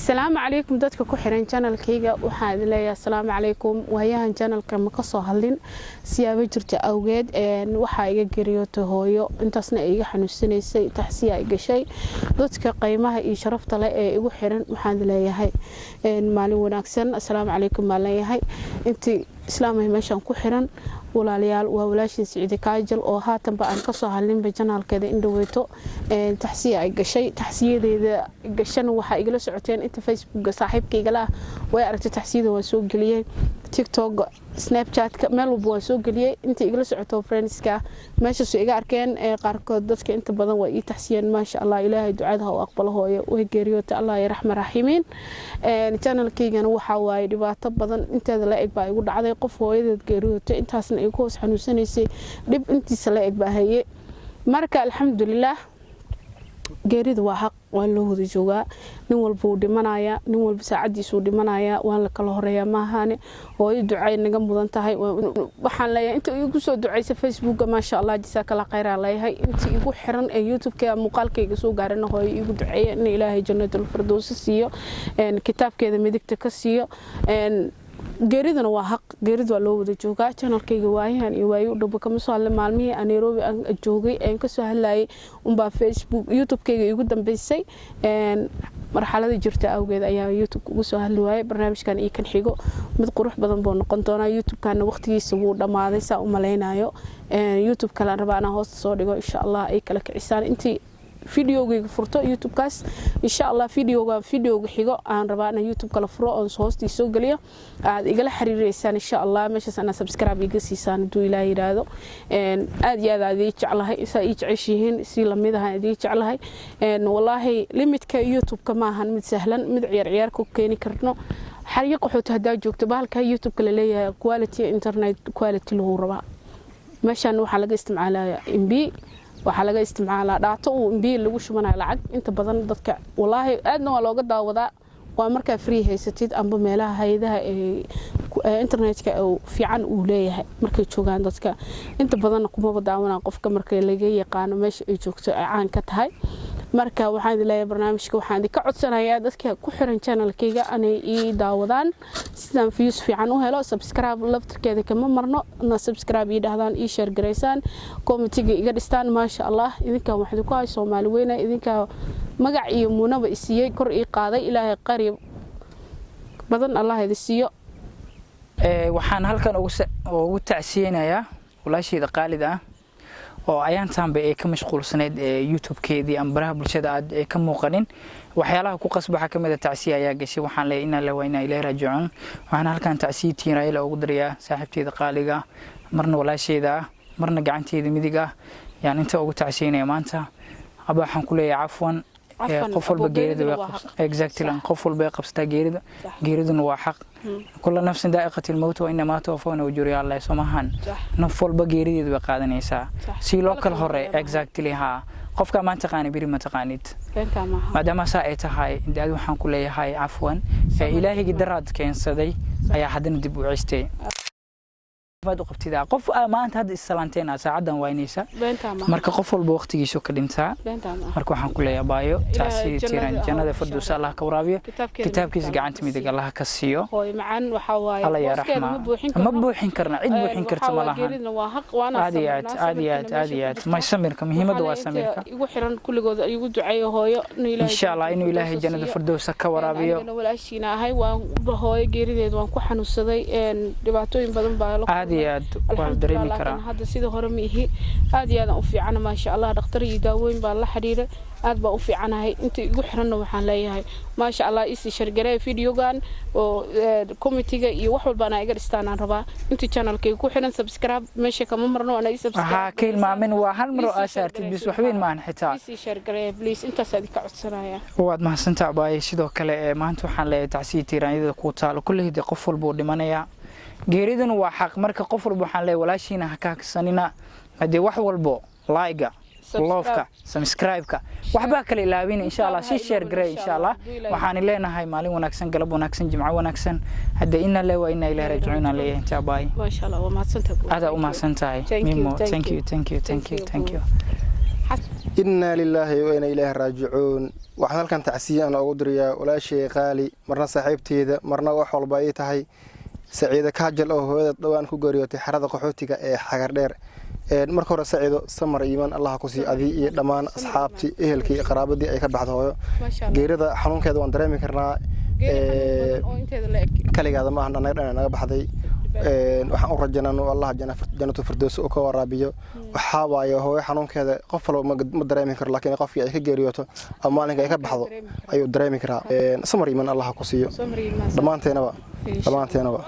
Asalaamu calaykum dadka ku xiran channelkayga. Waxaan idin leeyahay asalaamu calaykum. Waayahan channelka ma kasoo hadlin siyaabo jirta awgeed. Waxaa iga geeriyootay hooyo, intaasna ay iga xanuunsanaysay, taxsiya ay gashay. Dadka qiimaha iyo sharafta leh ee igu xiran waxaan idin leeyahay maalin wanaagsan. Asalaamu calaykum baan leeyahay intii islaamahay meeshaan ku xiran. Walaalayaal, waa walaashin Siciide Kaajal oo haatanba aan kasoo hadlinba channelkeeda in dhaweyto. Taxsiya ay gashay, taxsiyadeeda gashana waxaa igala socoteen inta Facebooka saaxiibkaygala ah way aragtay. Taxsiyada waan soo geliyey TikTok, Snapchatka, meel walba waan soo geliyey. Inta igala socoto friendska meeshaasu iga arkeen. Qaarkood dadka inta badan waa ii taxsiyeen. Maasha Allah, Ilaahay ducada ha u aqbalo. Hooyo way geeriyootay, Allah ya raxma raxiimiin. Channelkaygana waxaa waaye dhibaato badan inteeda la eg baa igu dhacday. Qof hooyadeed geeriyootay, intaasna ay ku hoos xanuunsanaysay, dhib intiisa la eg baa haye. Marka alxamdulilaah, geerida waa xaq, waa loo wada joogaa. Nin walba wuu dhimanayaa, nin walba saacadiisuu dhimanayaa, waan la kala horeeyaa maahaane. Hooyo ducay naga mudan tahay. Waxaan leeyahay inta igu soo ducaysa Facebooka, maasha Allah, jasaakala khayraa leeyahay. Inta igu xiran ee YouTube-ka muuqaalkayga soo gaarana, hooyo igu duceeya in Ilaahay Jannatul Firdowsa siiyo, kitaabkeeda midigta ka siiyo. Geeriduna waa xaq, geerida waa loo wada joogaa. Channelkayga waayahan iyo waayo u dhowba kama soo hadlay. Maalmihii aan Nairobi aan joogay een kasoo hadlayay unbaa Facebook, YouTube-kayga igu dambeysay. Marxalada jirta awgeed ayaa YouTube ugu soo hadli waayay. Barnaamijkan iyo kan xigo mid qurux badan buu noqon doonaa. YouTube-kana waqtigiisa wuu dhammaaday saa u malaynayo. YouTube kale aan rabaa inaan hoosta soo dhigo, insha Allah ay kala kicisaan intii videogayga furto YouTube-kaas, insha Allah. Videoga videoga xigo aan rabaa inaan YouTube kala furo oon hoostii soo geliyo, aad igala xiriireysaan, insha Allah. Meeshaas anaa subscribe iga siisaan hadduu Ilaah yidhaahdo. Aad iyo aad aad ii jeclahay, saa ii jeceshihiin si lamid ahaan idii jeclahay. Wallaahi limitka YouTube-ka maahan mid sahlan, mid ciyaar ciyaar ku keeni karno. Xaryo qaxooti haddaa joogto, bahalka YouTube-ka laleeyahay quality internet quality lagu rabaa. Meeshaan waxaa laga isticmaalaya MB, waxaa laga isticmaalaa data uu MB lagu shubanayo lacag. Inta badan dadka wallaahi aadna waa looga daawadaa. Waa markaa free haysatid amba meelaha hay-adaha ee internetka fiican uu leeyahay markay joogaan. Dadka inta badanna kumaba daawanaa qofka marka laga yaqaano meesha ay joogto ay caan ka tahay. Marka waxaan idin leeyahay, barnaamijka waxaan idinka codsanayaa dadka ku xiran channelkayga anay ii daawadaan sidaan views fiican u helo. Subscribe laftirkeeda kama marno, na subscribe ii dhahdaan, ii share garaysaan, commentiga iga dhistaan. Maasha Allah, idinkan waxaan idinku hay Soomaali weyna. Idinka magac iyo muunaba isiiyey, kor ii qaaday. Ilaahay qari badan Allah idi siiyo. Waxaan halkan ugu tacsiyeynayaa walaashayda qaalida ah oo ayaantanba ay ka mashquulsanayd YouTube-keedii ama baraha bulshada aad ay ka muuqanin. Waxyaalaha ku qasba waxaa kamid a tacsiya ayaa gashay. Waxaan leeyahay inaa la waa inaa ilaahi raajicuun. Waxaan halkan tacsiya tiiraayla ugu dirayaa saaxiibteyda qaaliga ah, marna walaasheyda ah, marna gacanteeda midig ah. Yaan inta ugu tacsiyeynaya maanta. Aba, waxaan ku leeyahay cafwan. Qof walba geerida way, exactly, qof walba ay qabsataa geerida. Geeriduna waa xaq. كل نفس ذائقة الموت وإنما توفون أجورها Allah soo maahan. Naf walba geerideedu way qaadanaysaa si loo kala horeey. Exactly, ha qofka ma taqaani, biri ma taqaanid. Maadaama saa ay tahay, inta waxaan ku leeyahay cafwan. Ilaahigii daraad keensaday ayaa haddana dib u cestay. Baad u qabtidaa qof maanta hadda isalaanteen aad saacadan waynaysa. Marka qof walba waqtigiisu ka dhintaa. Marka waxaan ku leeyahay baayo, taasi tiiraan, jannada Firdowsa Allah ka waraabiyo, kitaabkiisa gacanta midig Allah ka siiyo. Alla yaa raxma. Ma buuxin karna, cid buuxin karta ma lahan. Aad iyo aad, aad iyo aad, aad iyo aad. May samirka, muhiimadda waa samirka. Igu xiran kulligood igu duceeyo hooyo. Insha Allah inuu Ilaahay jannada Firdowsa ka waraabiyo. Walaashiina ahay, waan hooyo geerideed waan ku xanuunsaday, dhibaatooyin badan baa. Aad iyo aad waa dareemi karaa. Hadda sida hore ma ihi, aad iyo aadaan u fiicana, maasha Allah. Dhakhtar iyo daawooyin baan la xiriiray, aad baa u fiicanahay. Inta igu xiranna waxaan leeyahay maasha Allah, isii share gareeya videogan oo commentiga iyo wax walba anaa iga dhistaan aan rabaa. Inta channelkayga ku xiran subscribe meesha kama marno, anaa ii subscribe. Ha ka hilmaamin, waa hal mar oo aa saartid bis, wax weyn maahan xitaa. Isii share gareeya please, intaas idinka codsanaya. Waad mahadsantaa baay. Sidoo kale maanta waxaan leeyahay tacsiya tiiraanyada ku taalo kulleyda. Qof walba uu dhimanayaa, geeriduna waa xaq. Marka qof walba waxaan leeyahay, walaashiina ha ka haksanina. Haddii wax walbo like-ga, loveka, subscribe-ka waxbaa kala ilaawin, insha Allah si share garey, insha Allah. Waxaan leenahay maalin wanaagsan, galab wanaagsan, jimco wanaagsan. Hadda إنا لله وإنا إليه راجعون aan leeyahay. Intaa baay. Maasha Allah, waa mahadsantahay. Aad u mahadsan tahay, Mimo. Thank you, thank you, thank you, thank you. Innaa lilaahi wa inaa ilaahi raajicuun. Waxaan halkan tacsiye aan ugu dirayaa walaashay qaali, marna saaxiibteeda, marna wax walba ay tahay, Saciide Kaajal oo hooyada dhowaan ku geeriyootay xerada qaxootiga ee Xagardheer. Marka hore, Saciido, samar iimaan Allah ku siiyo adii iyo dhammaan asxaabtii, ehelkii iyo qaraabadii ay ka baxdo hooyo. Geerida xanuunkeeda waan dareemi karnaa. Kaligaada maahan, annaga dhan naga baxday. Waxaan u rajaynaa inuu Allah Jannatu Firdows uu ka waraabiyo. Waxaa waaye, hooyo xanuunkeeda qof walba ma dareemi karo, laakiin qofkii ay ka geeriyooto ama maalinka ay ka baxdo ayuu dareemi karaa. Samar iimaan Allah ku siiyo dhammaanteenaba, dhammaanteenaba.